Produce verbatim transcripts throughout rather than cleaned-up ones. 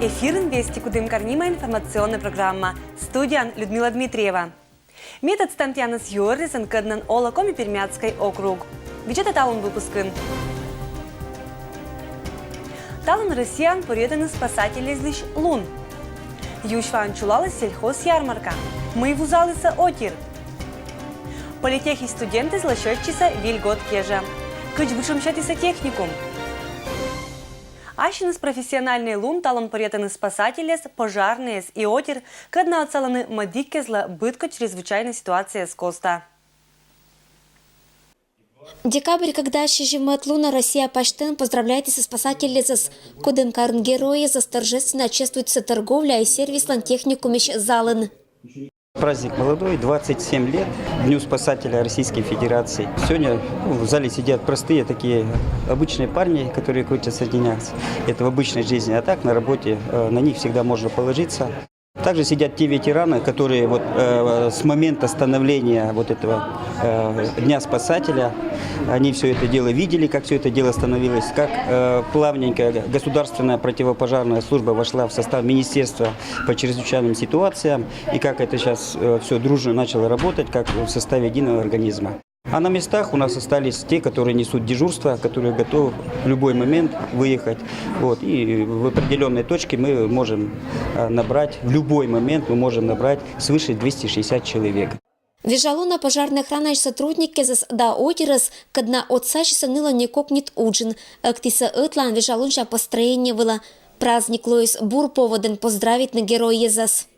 Эфирын «Вести Кудымкар» нима информационная программа. Студиян Людмила Дмитриева. Ми тӧдстам тіянӧс юӧрлісӧн, кӧднӧн олӧ Коми-Пермяцкӧй округ. Видзӧдӧй талун выпускын. Талун Россияын пӧръятӧны спасательлысь лун. Юсь ваӧн чулаліс сельхозъярмарка. Мый вузалісӧ отир? Политехысь студентыслы сёрнитчисӧ выль год кежӧ. Кыдз бытшӧмсятісӧ техникум? Ассьыныс профессиональнӧй лун талун пӧръятӧны спасательяс, пожарнӧйяс и отир, кӧдна отсалӧны мӧдіккезлы быдкодь чрезвычайнӧй ситуацияяс коста. Декабрь кӧкъямыс сизимӧд лунӧ Россия пасьтӧн поздравляйтіс спасательясӧс. Кудымкарын геройясӧс торжественно чествуйтісӧ торговля и сервислӧн техникумысь залын. Праздник молодой, двадцать семь лет Дню спасателя Российской Федерации. Сегодня, ну, в зале сидят простые такие обычные парни, которые крутятся среди нас. Это в обычной жизни. А так на работе э, на них всегда можно положиться. Также сидят те ветераны, которые вот э, с момента становления вот этого э, Дня спасателя, они все это дело видели, как все это дело становилось, как э, плавненько государственная противопожарная служба вошла в состав министерства по чрезвычайным ситуациям, и как это сейчас э, все дружно начало работать, как в составе единого организма. А на местах у нас остались те, которые несут дежурство, которые готовы в любой момент выехать. Вот, и в определенной точке мы можем э, набрать, в любой момент мы можем набрать свыше двести шестьдесят человек. Вежалунӧ пожарнӧй охранаысь сотрудникъясӧс да отирӧс, кӧдна отсасисӧ нылӧн некокньыд уджын, ӧктісӧ ӧтлаын вежалунся построение вылӧ. Праздник лоис бур поводӧн поздравитны геройясӧс.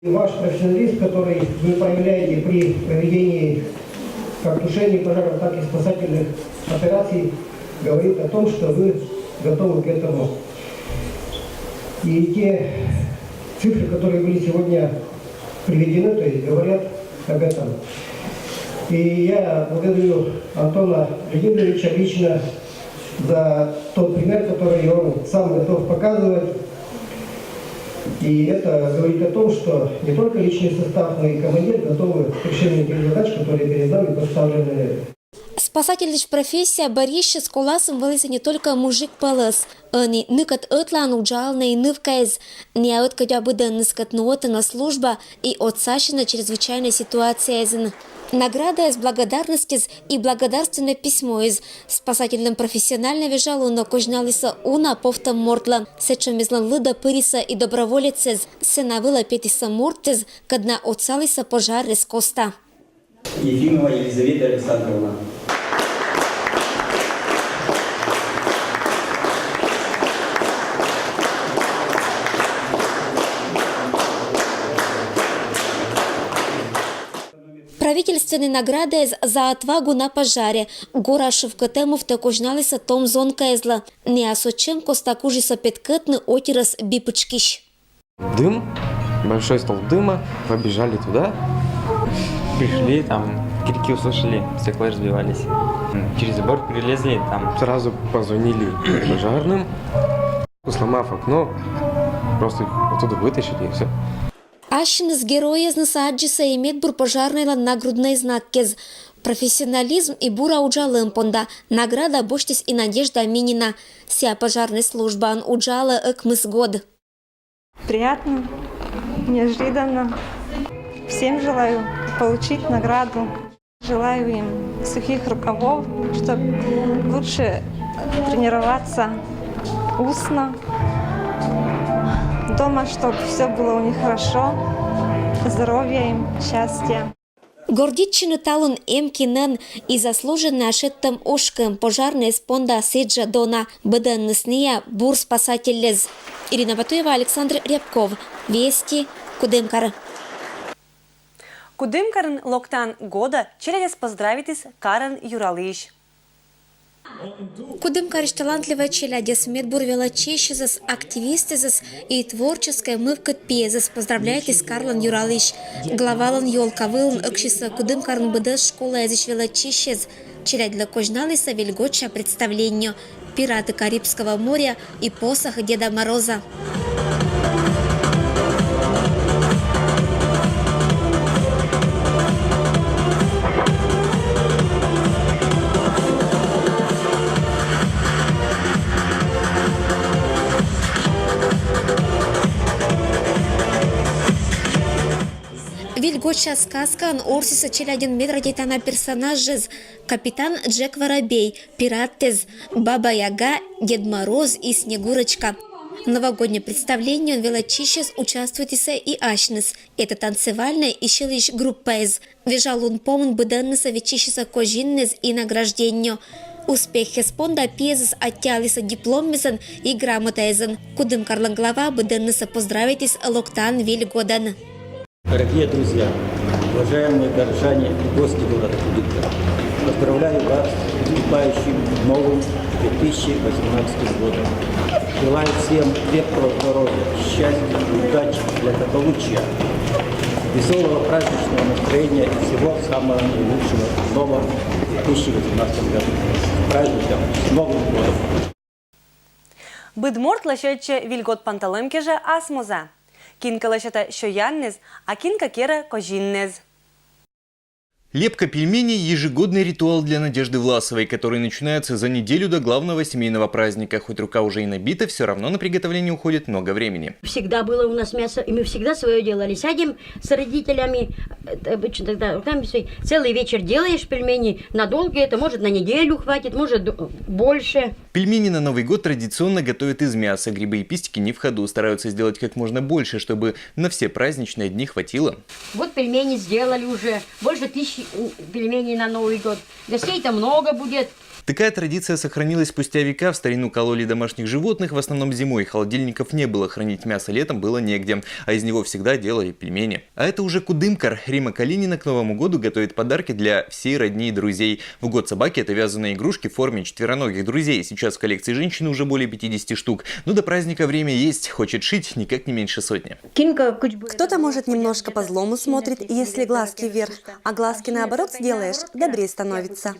Ваш профессионализм, который вы проявляете при проведении как тушения пожаров, так и спасательных операций, говорит о том, что вы готовы к этому. И те цифры, которые были сегодня приведены, то есть говорят об этом. И я благодарю Антона Леонидовича лично за тот пример, который он сам готов показывать. И это говорит о том, что не только личный состав, но и командир готовы к решению тех задач, которые перед нами поставлены. Спасательлысь профессия бӧрйысьӧс коласын вӧліс не только мужик пӧлӧс, ӧні ныкӧд ӧтлаын уджалӧны и нывкаыс. Найӧ ӧткодя быдӧнныс, кӧть нуӧдӧны служба и отсасьӧны чрезвычайнӧй ситуацияясын. Наградаыс, благодарностьыс и благодарственнӧй письмоыс. Спасательлӧн профессиональнӧй вежалунӧ козьналісӧ уна повтӧм мортлы. Сэтшӧмъяслӧн лыдӧ пырисӧ и доброволецъяс. Сцена вылӧ петісӧ мортъяс, кӧдна отсалісӧ пожарыс коста. Ефимова Елизавета Александровна. Правительственнӧй наградаыс «За отвагу на пожаре». Горашов кӧтӧмывтӧ козьналісӧ том зонкаяслы. Найӧ сэтшӧм коста кужисӧ петкӧдны отирӧс би пытшкысь. Дым, большой столб дыма, побежали туда. Пришли, там крики услышали, стекла разбивались. М, через забор перелезли, там сразу позвонили пожарным. Сломав окно, просто их оттуда вытащили и все. Ассьыныс геройясныс аддзисӧ и медбур пожарнӧйлӧн нагруднӧй знакъяс. Профессионализм и бура уджалӧм понда награда босьтіс и Надежда Минина. Сійӧ пожарнӧй службаын уджалӧ ӧкмыс год. Приятно, неожиданно. Всем желаю получить награду. Желаю им сухих рукавов, чтобы лучше тренироваться устно. Дома, чтобы все было у них хорошо. Здоровья им, счастья. Гордитчыны талун эм кинӧн, и заслуженнӧя шедьтӧм ошкӧм пожарнӧйяс понда сідзжӧ дона. Быдӧнныс найӧ бур спасательяс. Ирина Батуева, Александр Рябков. Вести, Кудымкар. Кудымкарын локтан годӧ челядьӧс поздравитіс карӧн юралысь. Кудымкарысь талантливӧй челядьӧс, медбур велӧдчысьӧс, активистъясӧс и творческӧй мывкыд пиӧс поздравляйтіс карлӧн юралысь. Главалӧн ёлка вылын ӧксисӧ Кудымкарын быдӧс школаясысь велӧдчысьӧс. Челядьлы козьналісӧ выль годся представление: «Пираты Карибского моря» и «Посох Деда Мороза». Выль гоча сказкаын ортчытӧ челядьын мед радейтана персонажез: капитан Джек Воробей, пираттэз, Баба Яга, Дед Мороз и Снегурочка. Новогоднӧй представлениеын велӧдчысьясӧс участвуйтісӧ и асьныс. Это танцевальнӧй и сьылысь группаэз. Вежа лун помын быдӧннысӧ виччысисӧ козиннэз и награждениеӧ. Успехъяс понда пиэсыс аттьӧалісны дипломмесэн и грамотаэсэн. Кудымкарлӧн глава быдӧннысӧ поздравитіс локтан Выль годӧн. Дорогие друзья, уважаемые горожане и гости города Кудымкар, поздравляю вас с наступающим новым две тысячи восемнадцатым годом. Желаю всем крепкого здоровья, счастья, удачи, благополучия, веселого праздничного настроения и всего самого наилучшего в новом две тысячи восемнадцатом году. С праздником, с Новым годом! Быд морт лӧсьӧдчӧ Выль год панталӧм кежӧ асмоза. Кинкӧ лӧсьӧдӧ сёяннэз, а кинкӧ керӧ козиннэз. Лепка пельменей — ежегодный ритуал для Надежды Власовой, который начинается за неделю до главного семейного праздника. Хоть рука уже и набита, все равно на приготовление уходит много времени. Всегда было у нас мясо, и мы всегда свое делали. Сядем с родителями, э, обычно тогда руками свои, целый вечер делаешь пельмени, надолго это, может, на неделю хватит, может, д-, больше. Пельмени на Новый год традиционно готовят из мяса. Грибы и пистики не в ходу. Стараются сделать как можно больше, чтобы на все праздничные дни хватило. Вот пельмени сделали уже. Больше тысячи, м, пельменей на Новый год. Гостей-то много будет. Такая традиция сохранилась спустя века. В старину кололи домашних животных, в основном зимой. Холодильников не было, хранить мясо летом было негде, а из него всегда делали пельмени. А это уже Кудымкар. Римма Калинина к Новому году готовит подарки для всей родни и друзей. В год собаки — это вязаные игрушки в форме четвероногих друзей. Сейчас в коллекции женщины уже более пятидесяти штук. Но до праздника время есть. Хочет шить никак не меньше сотни. Кто-то, может, немножко по-злому смотрит, если глазки вверх, а глазки наоборот сделаешь, добрее становится.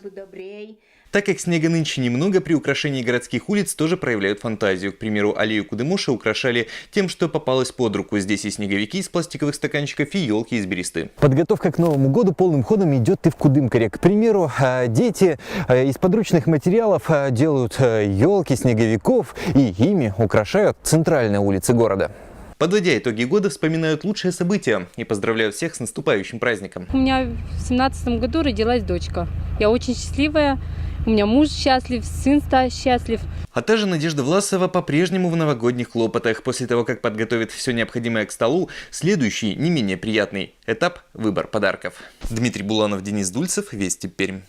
Так как снега нынче немного, при украшении городских улиц тоже проявляют фантазию. К примеру, аллею Кудымуша украшали тем, что попалось под руку. Здесь и снеговики из пластиковых стаканчиков, и елки из бересты. Подготовка к Новому году полным ходом идет и в Кудымкаре. К примеру, а, дети, а, из подручных материалов, а, делают елки, снеговиков, и ими украшают центральные улицы города. Подводя итоги года, вспоминают лучшие события и поздравляют всех с наступающим праздником. У меня в семнадцатом году родилась дочка. Я очень счастливая. У меня муж счастлив, сын стал счастлив. А та же Надежда Власова по-прежнему в новогодних хлопотах. После того, как подготовит все необходимое к столу, следующий, не менее приятный этап — выбор подарков. Дмитрий Буланов, Денис Дульцев, Вести Пермь.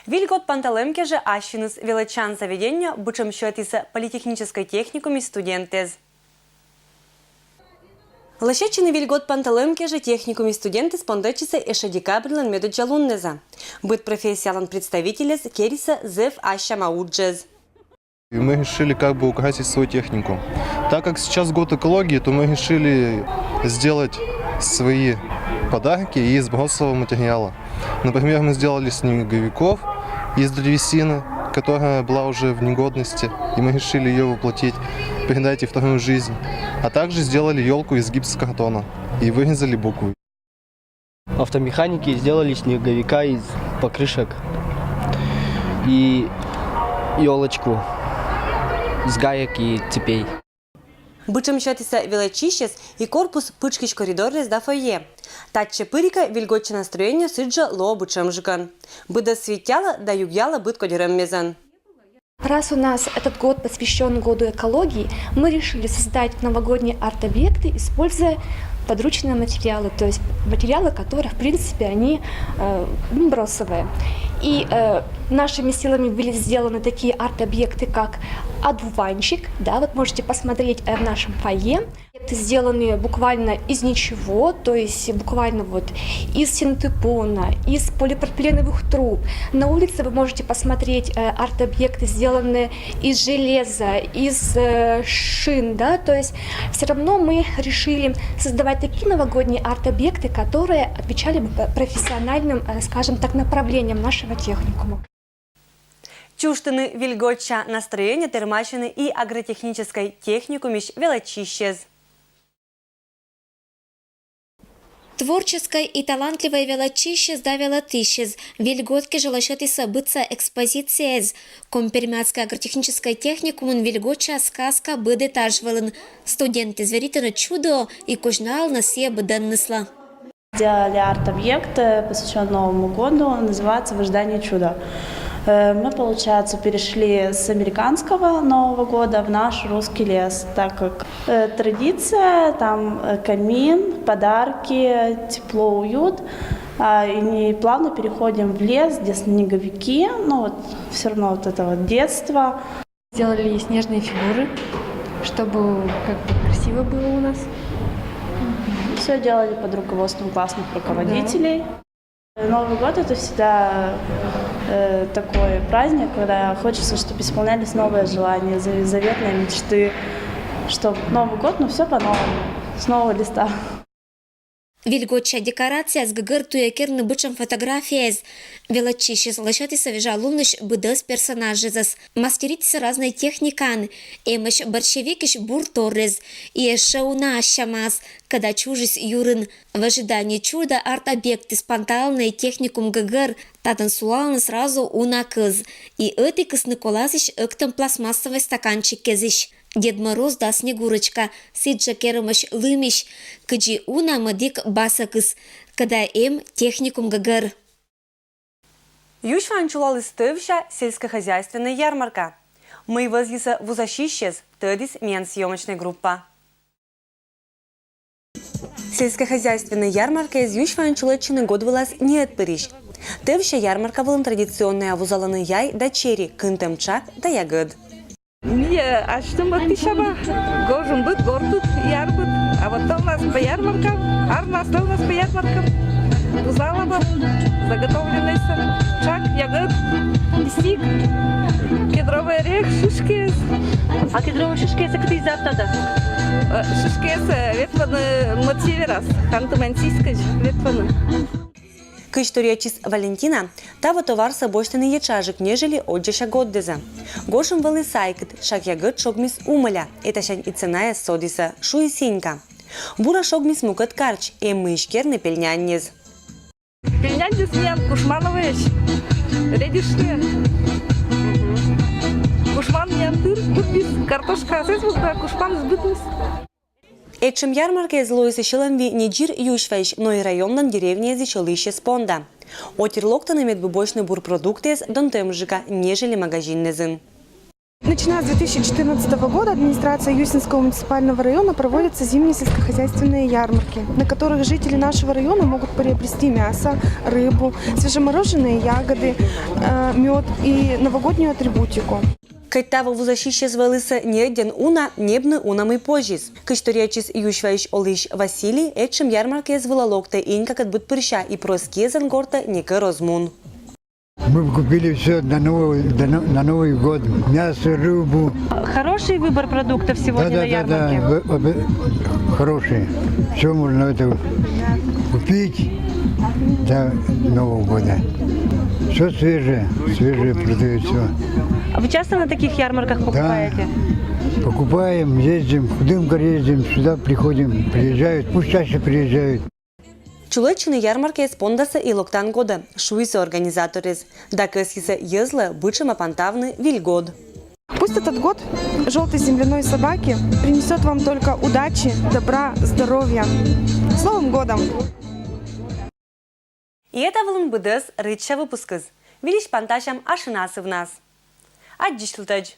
Выль год панталӧм кежӧ ассьыныс велӧдчан заведениеӧ бытшӧм сетісӧ политехническӧй техникумысь студенттэз. Лӧсьӧдчыны Выль год панталӧм кежӧ техникумысь студенттэз пондӧдчисӧ ещӧ декабрьлӧн медоддза луннас. Быд профессиялӧн представительяс керисӧ зэв ассяма уджӧс. И мы решили как бы украсить свой техникум. Так как сейчас год экологии, то мы решили сделать свои подарки из бросового материала. Например, мы сделали снеговиков из древесины, которая была уже в негодности, и мы решили ее воплотить, передать ей вторую жизнь. А также сделали елку из гипсокартона и вырезали буквы. Автомеханики сделали снеговика из покрышек и елочку с гаек и цепей. Бытшӧм сетісӧ велӧдчысьяс и корпус пытшкысь коридоръяс да фойе. Татчӧ пырикӧ выльгодча настроение сідзжӧ лоӧ бытшӧмджыкӧн. Быдӧс свитъялӧ да югъялӧ быд кодьрӧммезӧн. Раз у нас этот год посвящен году экологии, мы решили создать новогодние арт-объекты, используя подручные материалы, то есть материалы, которые, в принципе, они э, ну, бросовые. И э, нашими силами были сделаны такие арт-объекты, как одуванчик, да, вот можете посмотреть э, в нашем фойе. Объекты сделаны буквально из ничего, то есть буквально вот из синтепона, из полипропиленовых труб. На улице вы можете посмотреть э, арт-объекты, сделанные из железа, из э, шин, да, то есть все равно мы решили создавать такие новогодние арт-объекты, которые отвечали бы п- профессиональным, э, скажем так, направлениям нашего техникума. Чужтыны выльгодча настроение тэрмасьӧны и агротехническӧй техникумысь велӧдчысьяс. Творческӧй и талантливӧй велӧдчысьыс да велӧдысьыс Вельгод кежлӧ сетісӧ быдса экспозицияыс. Коми-Пермяцкӧй агротехническӧй техникумын Вельгодса сказка быд этаж вылын. Студентъяс веритӧны чудӧ и козьналӧны сійӧ быдӧнныслы. Сделали арт-объект, посвящённый Новому году, он называется «В ожидании чуда». Мы, получается, перешли с американского Нового года в наш русский лес, так как традиция, там камин, подарки, тепло, уют, и плавно переходим в лес, где снеговики, ну вот все равно вот это вот детство. Сделали снежные фигуры, чтобы как бы красиво было у нас. Все делали под руководством классных руководителей. Новый год — это всегда такой праздник, когда хочется, чтобы исполнялись новые желания, заветные мечты, чтобы Новый год, ну, все по-новому, с нового листа. Вельгодса декорацияяс гӧгӧр туйӧ керны быдсяма фотографияяс. Велӧдчысьыс лӧсятісӧ вежа лунлысь быдӧс персонажъясӧс. Мастеритісӧ разнӧй техникаӧн. Эмӧсь борщевикысь бур торъяс. И ещӧ уна ассямаас, кӧда чужис юрын. «В ожидании чуда» арт-объектыс панталӧны техникум гӧгӧр. Татӧн сулалӧны сразу уна кыз. И ӧтикыс коласьӧсь ӧктӧм пластмассовӧй стаканчиккӧдысь. Дед Мороз да Снегурочка, сідзжӧ керӧмӧсь лымысь, кыдзи уна мӧдік басӧкыс, кӧда эм техникум гӧгӧр. Юсьваын чулаліс тӧвся сельскохозяйственнӧй ярмарка. Мый вӧзйисӧ вузасьысьяс, тӧдіс миян съёмочнӧй группа. Сельскохозяйственнӧй ярмаркаыс Юсьваын чулӧдчӧны год вылас неӧтпырысь. Тӧвся ярмарка вылын традиционнӧя вузалӧны яй да чери, кынтӧм тшак да ягӧд. Миян асьным ӧктысь абу, гожӧмбыд, гортыд, ярбыд. А вот тӧлнас пӧ ярмарка, арнас тӧлнас пӧ ярмарка. Вузалам абу заготовленнӧйсӧ: тшак, ягӧд, листик, кедровӧй орех, шишкаыс. А кедровӧй шишкаыс кытысь завтӧдӧ? Шишкаыс ветлӧны мӧд северас, Ханты-Мансийскӧдз ветлӧны. Кызьторъячыс Валентина таво товарсӧ босьтӧны ещӧджык, нежели оддзася гортас. Гожӧм вӧлі сайкыд, тшак-ягӧд шогмис умӧля, этасянь и ценаяс содісӧ, шуис Инька. Бура шогмис мукӧд карч, эм мыйысь керны пельняньыс. Пельняньыс миян Кушмановӧйысь, редьыштӧ. Кушман миян тыр быдмис, картошка сэсся быдмис, да Кушманыс быдмис. Этшӧм ярмаркаыс лоис сьӧлӧмвиӧн не дзир Юсьваысь, но и районлӧн деревняясысь олысьяс понда. Отир локтӧны, медбу босьтны бур продуктъяс донтӧмджыка, нежели магазинъясын. Начиная с две тысячи четырнадцатого года администрацией Юсинского муниципального района проводятся зимние сельскохозяйственные ярмарки, на которых жители нашего района могут приобрести мясо, рыбу, свежемороженные ягоды, мед и новогоднюю атрибутику. Кӧть таво вузасьысьяс вӧлісӧ ньӧжйӧн уна, небны уна мый позис. Кызьторъячыс Юсьваысь олысь Василий этшӧм ярмаркаыс вылӧ локтӧ Инькакӧд быдпырся и прос киӧсӧн гортӧ некор оз мун. Мы купили все на Новый, на Новый год. Мясо, рыбу. Хороший выбор продуктов сегодня да, на да, ярмарке? Да, да, хороший. Все можно это купить до Нового года. Все свежее, свежее продается. А вы часто на таких ярмарках покупаете? Да. Покупаем, ездим, в Дымгар ездим, сюда приходим, приезжают, пусть чаще приезжают. Чулӧдчыны ярмаркаыс пондасӧ и локтан годӧ, шуисӧ организаторъяс. Да кӧсйисӧ йӧзлы быдсяма пантавны Вильгод. Пусть этот год желтой земляной собаки принесет вам только удачи, добра, здоровья. С Новым годом! И ӧта вылын быдӧс рытся выпускыс. Выльысь пантасям ашанас ывнас. Аддзысьлытӧдз!